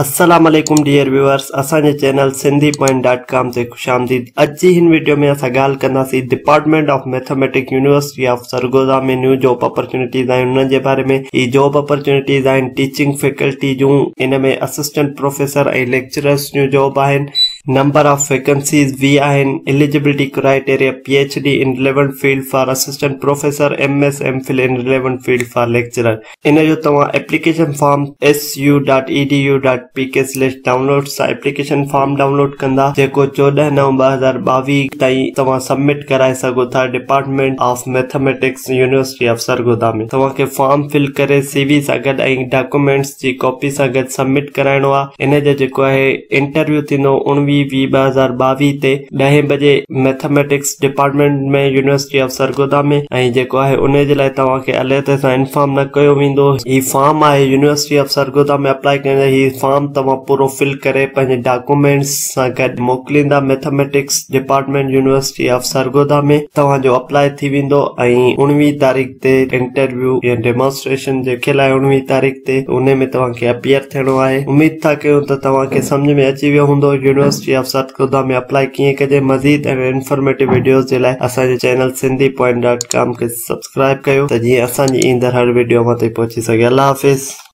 السلام عليڪم dear viewers, اسان جي channel Sindhi point dot com تي خوش آمديد. اڄ جي هن وڊيو ۾ اسان ڳالهه ڪنداسين department of mathematics university of Sargodha ۾ new job opportunities آهن انهن جي باري ۾. هي جاب اپرچونٽيز آهن ٽيچنگ فيڪلٽي جون، ان ۾ اسسٽنٽ پروفيسر ۽ ليڪچررس جون جاب آهن. نمبر آف ويڪنسيز 20 آهن. Eligibility criteria P H D in relevant field for assistant professor, M S M Phil in relevant field for lecturer. ان جو توهان application form S U dot E D U dot P K slash download سان application form download ڪندا، جيڪو 14/9/2022 تائين توهان submit ڪرائي سگهو ٿا. Department of mathematics university of Sargodha ۾ توهان کي فارم فل ڪري سي وي سان گڏ ۽ ڊاڪومينٽس جي ڪاپي سان گڏ سبمٽ ڪرائڻو آهي. ان جو جيڪو آهي انٽرويو ٿيندو 19/20/2022 تي ڏهين بجي mathematics department ۾ university of Sargodha ۾، ۽ جيڪو آهي انهي جي لاء توهان کي عليحده سان انفارم نه ڪيو ويندو. هي فارم آهي يونيورسٽي آف سرگوڌا ۾ اپلائي ڪرڻ لاء. هي فارم توهان پورو فل ڪري پنهنجي ڊاڪومينٽس سان گڏ موڪليندا mathematics department university of Sargodha ۾، توهان جو اپلائي ٿي ويندو ۽ 19 تاريخ تي انٽرويو يا ڊيمانسٽريشن جيڪي لاء 19 تاريخ تي انهي ۾ توهان کي اپيئر ٿيڻو آهي. اميد ٿا ڪيون ته توهان کي سمجهه ۾ اچي ويو هوندو يونيورسٽي آف سرگوڌا ۾ اپلائي ڪيئن ڪجي. مزيد اهڙين انفارميٽو وڊيوز جي لاء اسان جي channel Sindhi point dot com کي سبسڪرائب ڪيو ته جيئن اسان جي ايندڙ هر وڊيو اوهان تائين پهچي سگهي. الله حافظ.